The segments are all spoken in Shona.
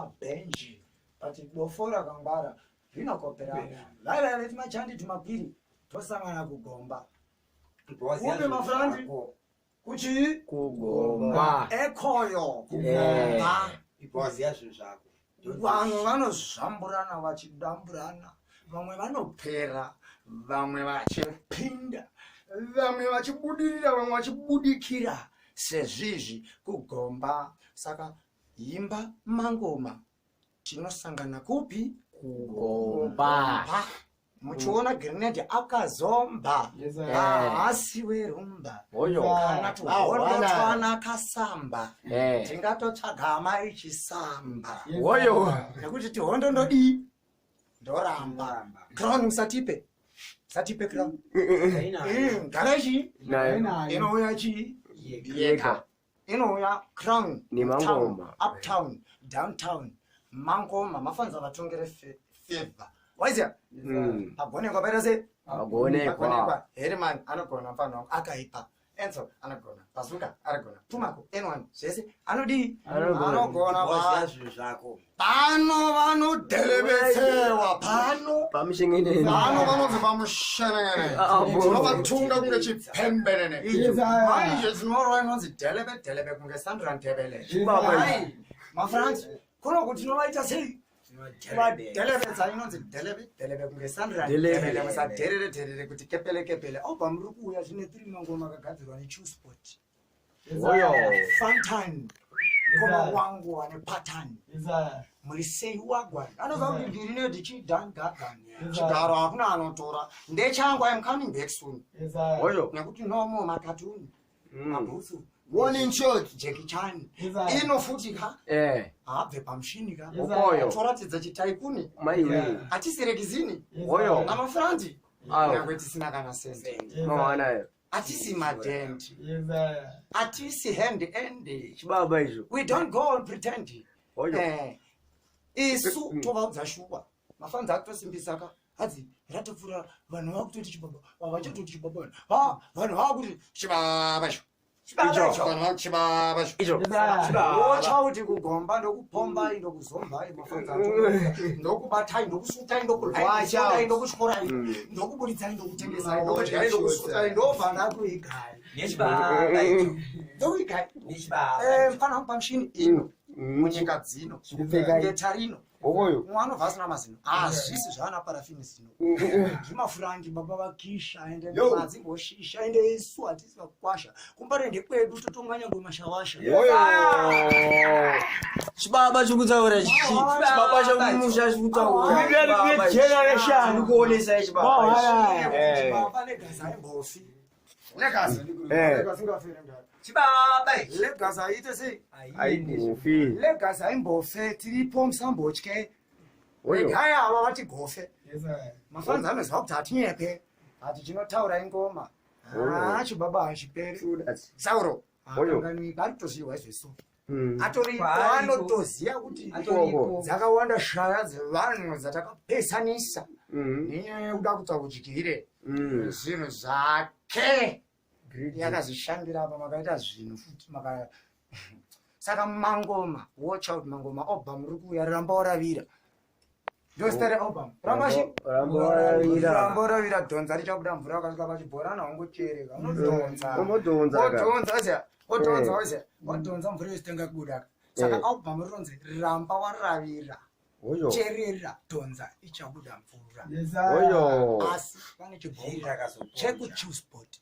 pabhenji but dofo rakangwara rinokopera vaiva veti machandi tumapiri tosangana kugomba kupi mafurandi kuchii kugomba ekoyo kugomba Waziya zvinhu zvako. Vamwe vanozvamburana vachidamburana, vamwe vanopera, vamwe vachipinda, vamwe vachibudirira, vamwe vachibudikira sezvizvi kugomba. Saka imba mangoma tinosangana kupi? Kugomba. Muchiona grenade akazomba haasi werumba kana tuhondo twana kasamba tingatotsvaga hama ichisamba nekuti tihondo ndodii ndoramba crown musatipe musatipe crown gara chii inouya chii yega inouya crown nemangoma uptown downtown mangoma mafanza vatongere favor waiziya pagonekwa paita sei pagonekwa herman anogona mfana wangu akaipa enzo anogona bazuka arigona pumako n1 zvese anodii anogona zvako pano vanodherevetsewa pano pamushengenene pano vanonzi pamushengenene tinovatunga kunge chipembenene manje tinorova inonzi dhelebe dhelebe kunge sandra ndebele mafrance kuno kuti tinovaita sei vadhelevedza inonzi dhelebe dhelebe kunge sandra ndebele musadherere dherere kuti kepele kepele obva muri kuuya zvine tiri mangoma akagadzirwa nechusport Oyo. Fantan. Mukoma wangu ane pattern. Muri sei wagwan. Anoziva kuti ndiri nedi chidan gagan. Chigaro hakuna anotora. Ndechangu I am coming back soon. Oyo. Nekuti no more makatuni. Mabhutsu. Warning shot. Jackie Chan. Ino futi ka. Eh. Haabve pamushini ka. Okoyo. Toratidza chitaikuni. Maiwe. Hatisi rekizini. Oyo. Namafrandi. Ayo. Nyangwe tisina kana sente. Mawanayo. Hatisi madent. Hatisi hand end. Chibaba izvo. We don't go on pretending. Oyo. Eh, isu tovaudza shuwa mafanzi akutosimbisa ka hadzi ratopfuura vanhu vakutoti chibaba vachatoti chibaba ha vanhu vakuti chibaba icho Icho. Vanhu vakuti chibaba icho Izvo. wochauti kugomba ndokupombai ndokuzombai mafanzi acho ndokubatai ndokusutai ndokurwai ndokutyorai ndokuburitsai ndokutengesai ndokudyai ndokusutai ndobva ndakuigai Nechibaba icho. ndokuigai Nechibaba. Eh, mfana wangu pamushini ino munyika dzino Kupfeka ngetarino Okoyo. umwe anobva asina mazino hazvisi zvaana parafini zino zvimafurangi baba vakisha ende Yo. madzingoshisha ende isu hatisi vakukwasha kumbare ndekwedu totonga nyangwe mashawasha Oyo. Chibaba chikutaura chichi. Chibaba chemumusha chikutaura. Chibaba generation. Ndikuonesa chibaba. Eh. Chibaba legacy haimbofi legacy Eh. legacy ingafere mdara Chibaba icho. legacy haiite sei Aimbofi. legacy haimbofe tiripo musambotye Oyo. regai ava vatigofe mafanzi anoziva kuti hatinyepe hati chinotaura ingoma Oyo. chibaba hachiperi True that. sauro Oyo. hakanganwika aritoziva izveso atoripo Kwaariko. anotoziva kuti Atoripo. dzakawanda shaya dzevanhu dzatakapesanisa nenyaya yekuda kutsakudyire zvinhu zvake yakazvishandira apa makaita zvinhu futi maka saka mangoma watch out mangoma album uri kuuya ramba waravira ndozita realbum ramba chi Ramba waravira. ramba waravira dhonza richabuda mvura ukasvika pachibhorana wangochereka unodhonza Unodhonza ka. wodhonza oziya wodhonza Eh. oziya wodhonza mvura yositanga kubuda ka saka Eh. album rinonzi ramba waravira Oyo. cherera dhonza ichabuda mvura Oyo. asi pane chibhomba Rakazoponja. chekuchusport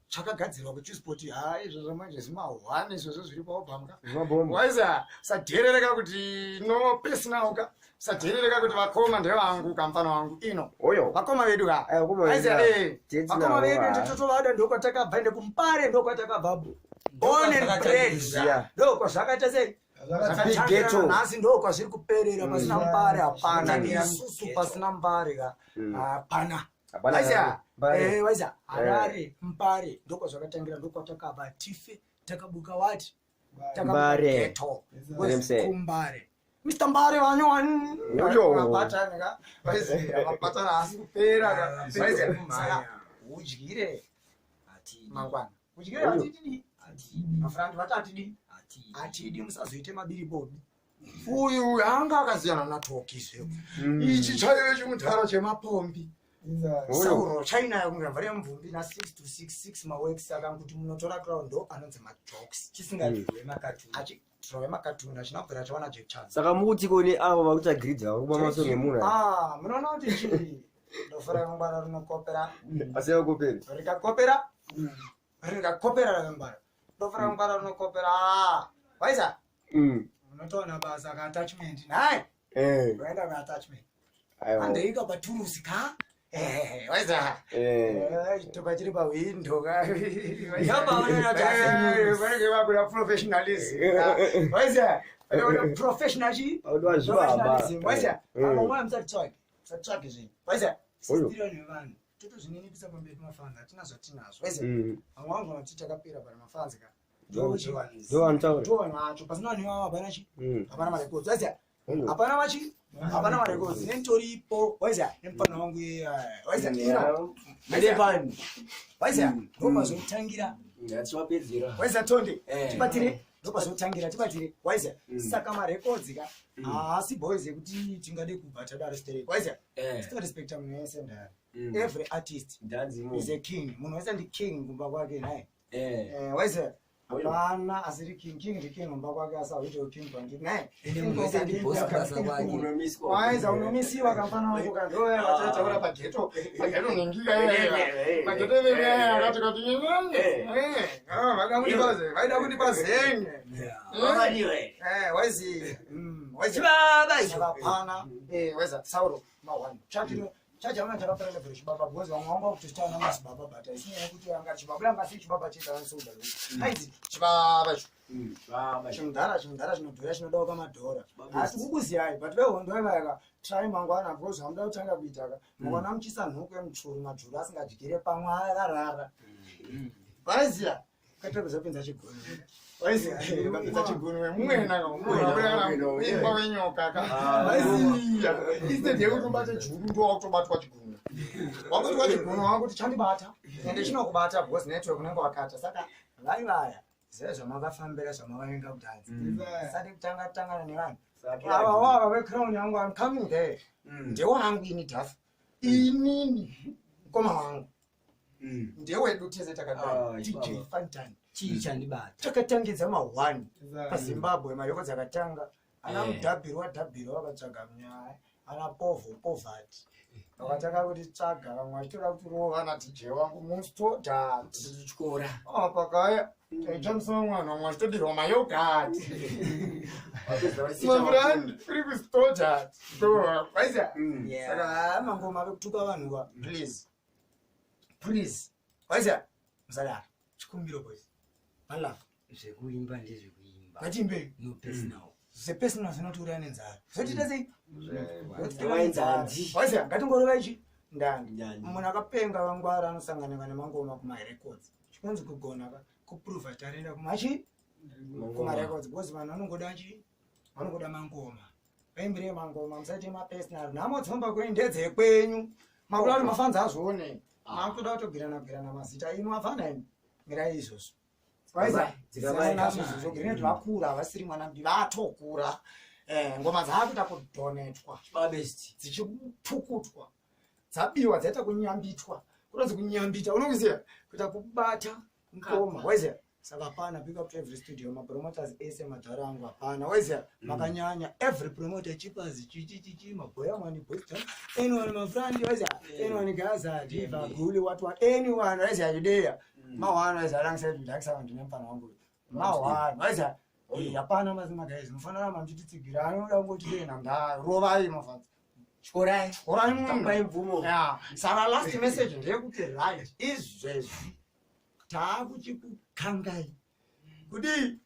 chakagadzirwa kuchusport ha izvozvo manje zvimahwani izvozvo zviri paalbum ka Zvimabhomba. waiza sadherereka kuti no personal ka sadherereka kuti vakoma ndevangu kamfana wangu ino Oyo. vakoma vedu ka Eh, vakoma vedu Aiziya, ka. eh, Tete vakoma navo, vedu ah. nditotovada ndokwatakabva ende kumpare ndokwatakabva born and bred Yeah. ndokwazvakaita sei Big ghetto. nhasi ndokwazviri kuperera pasina mbare hapana Zvakangira isusu mughetto. pasina mbare ka hapana Hapana Waiziya, Mbare. eh, waiziya harare mbare ndokwazvakatangira ndokwatakabva tife takabuka wati Mbare. ghetto Remse. kumbare mr mbare vanyowani Uyo. mapatani ka waiziya mapatani haasi kupera ka waiziya saka udyire Hatidi. mangwana udyire Uyo. hatidii Hatidi. mafurandi vati hatidii Hatidi. hatidi musazoite mabiribobi Uyu anga akasiyana naToki zve. Ichi chaive chimudhara chemapombi. Sauro chainayo kunge mvura yemubvumbi na 6 to 6 6 maworks, saka kuti munotora crown ndo anonzi majokes. Chisingadhirowe makatuni. Achidhirowe makatuni, achina kubvira chawana Jack Chance. Saka mukuti kone avo vakuita grid vakuba masongo emunhu aya. Ah, munoona kuti chii, dofo rakangwara rinokopera. Asi yakoperi. Rikakopera, rikakopera, rakangwara, dofo rakangwara rinokopera. Ah, waisa unotoona basa kaattachment nai. Unoenda kuattachment. Aiwa. Andeika paturusi ka. Waisa chitoka chiri pawindo ka. Ndoba unoona kuti asi- Vanenge vakuda professionalism, waisa professional chi. Audiwa zvibaba. Professionalism, waisa amwe musatsvage, musatsvage zvinhu, waisa. Oyo. Sisitiriwa nevanhu, totozvininipisa pamberi pemafanzi, hatina zvatinazvo, waisa. Vamwe vangu vanoti takapera pari mafanzi ka. Ndovanotaura. Ndo vanhu vacho, pasina vanhu ivavo hapana chi, hapana marekodzi, waisa. Oyo. Hapana machi, hapana marekodzi nentoripo, waisa, nemufana wangu iye, waisa. Medepani. Waisa, ndopazotangira. Ngatiwapedzera. Waisa Tonde. Eh. Tibatire, ndopazotangira, tibatire, waisa. Saka marekodzi ka haasi boys ekuti tingade kubva tadaro sterek, waisa. Titorespecta munhu wese ndari. Every artist Ndanzi is a king, munhu wese ndi king kumba kwake naye. Waisa, Oyo. hapana asiri king. King ndi king kumba kwake, asi hauitewo king kwandiri naye. Ende munhu wese ndi boss kubasa kwake. Unomiswa. Waiza unomisiwa kamfana wangu kandoya vachataura pageto, pageto ningika pageto vene akati kuti vaida kundipa zenge. Wakadiwe. Waizi waizi. Chibaba icho. Saka hapana, waiza Sauro ma1 chachino chachamuna chakapera level chibaba, because vamwe vanga vakutochitaura namazibaba, but haisi nyaya yekuti anga chibaba, anga asiri chibaba chete, anosoda aizi chibaba icho. Baba. Chimudhara, chimudhara chinodhura, chinodawo kamadhora, asi kukuziyai, but vehondo vaivayaka try mangwana, because hamuda kutanga kuitaka mangwana muchisa nhuku yemuchuru, majuru asingadyire pamwe akarara, vaiziya kwete kuzopinza chigunwe, waiziya, ukapinza chigunwe mumwena imba wenyoka ka, vaiziya. Instead yekuti ubate juru, ndo wakutobatwa chigunwe, wakuitwa chigunwe, wakuti chandibata, ende chinokubata because network unenge wakata. Saka vaivaya ziva zvamakafambira, zvamavavenga kudhanza, sati kutanga tangana nevanhu ava wava vecrown yangu. I'm coming there. Ndewangu ini dhafu, inini mukoma wangu ndewedu tese. Ah, Takadai DJ chibaba. Fantan. Chii chandibata? Takatangidza ma1 paZimbabwe, marekodzi akatanga ana mudhabhiro wadhabhiro vakatsvaga munyaya, ana povo poverty vakatanga kuti tsvaga, vamwe vachitoda kuti rova na DJ wangu mustodhat. Tyora. Pakaya taichandisa mwana, vamwe vachitodirwa mayogati, mafurandi kuri kustodhat, waisa. Saka haa, mangoma ave kutuka vanhu ka, please, please, waisa, musadaro, chikumbiro boys, one love. Zvekuimba ndezvekuimba. Ngatiimbei. No personal. Zvepersonal zvinotiuraya nenzara, zvotiita sei? Wainzandi. Waisa, ngatingorova ichi ndandi. Ndandi. Munhu akapenga vangwara anosanganika nemangoma kumarecords, chikunzi kugona ka kuprova tarenda kumachi kumarecords, because vanhu vanongoda chi, vanongoda mangoma. Vaimbirei mangoma, musaite mapersonal. Nhamo dzomba kwenyu ndedzekwenyu, makuda kuti mafanzi azvione, makutoda kutogirana girana mazita inu mafana imi, mirai izvozvo. Dzikamai. Izvozvo grenade, vakura, havasiri mwana mbi, vatokura. Ngoma dzaakuita kudhonetwa. Babest. Dzichipukutwa, dzabiwa, dzaita kunyambitwa, kunonzi kunyambita, unokuziva kuita kubata mukoma, waiziya. Saka hapana, big up to every studio, mapromoters ese, madhara angu, hapana, waiziya, makanyanya. Every promoter, chipas chichichichi, mabhoya mani boys, anyone, mafrandi, waiziya, anyone, gaza diva guli, what what, anyone, waiziya, yudeya ma1, waiziya, alongside Dark Sound nemufana wangu ma1, waiziya. Hapana, mazima guys, mufanira mamuchititsigira, anoda kungoti dena nda rovai mafanzi. Tyorai. Tyorai munhu. Tapai mvumo. Ya, saka last message ndeyekuti right izvezvi taakuchikukangai kudii.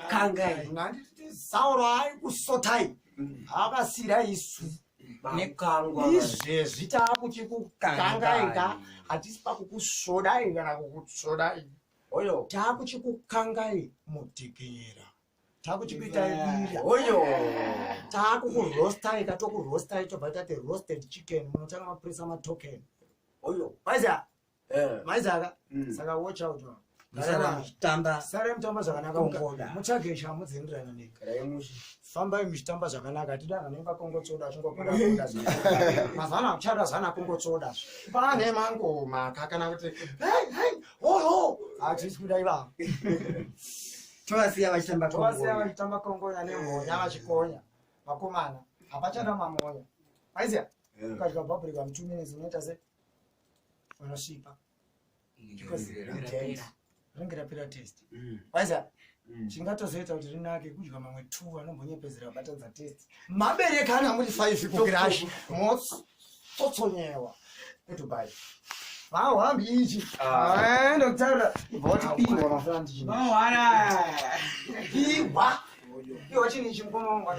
Kangai. Nganditi Sauro aikusotai, akasira isu. Nekangwa. Izvezvi taakuchikukangai ka, hatisi pakukusvodai kana kukutsvodai. Oyo. Taakuchikukangai mudhikinyira, taakuchikuitai bira. Oyo. Taakukurostai ka, tokurostai, tobva tati roasted chicken, munotanga mapurisa matoken. Oyo. Maiza. Eh. Maizaka. Saka watch out. Musara muchitamba. Sare mutamba zvakanaka. Kongoda. Mutsvage shamu dzienderana nei. Garai mushe. Fambai muchitamba zvakanaka, hatidi anoimba kongotsoda achingobuda mazuva ano, hakuchada zana kongotsoda pane mangoma kakana kuti hei hei hoho, hatisi kuda ivavo. Tovasiya vachitamba Tovasiya kongoda. Vachitamba kongonya nemhonya vachikonya. Vakomana, hapachada mamonya, aiziya. Ukadya bhabhurika mu2 minutes unoita se unosvipa because ringe rapera taste, waiziya. Chingatozoita kuti rinake kudya mamwe two anombonyepedzera kubatanidza taste. Maberekana muri five kukirashi, motsotsonyewa kuDubai, vahambi ichi ndokutaura ibva watipihwa mafurandi. Pihwa, pihwa chinhu ichi, mukoma wangu.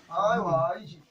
Aiwa, ichi.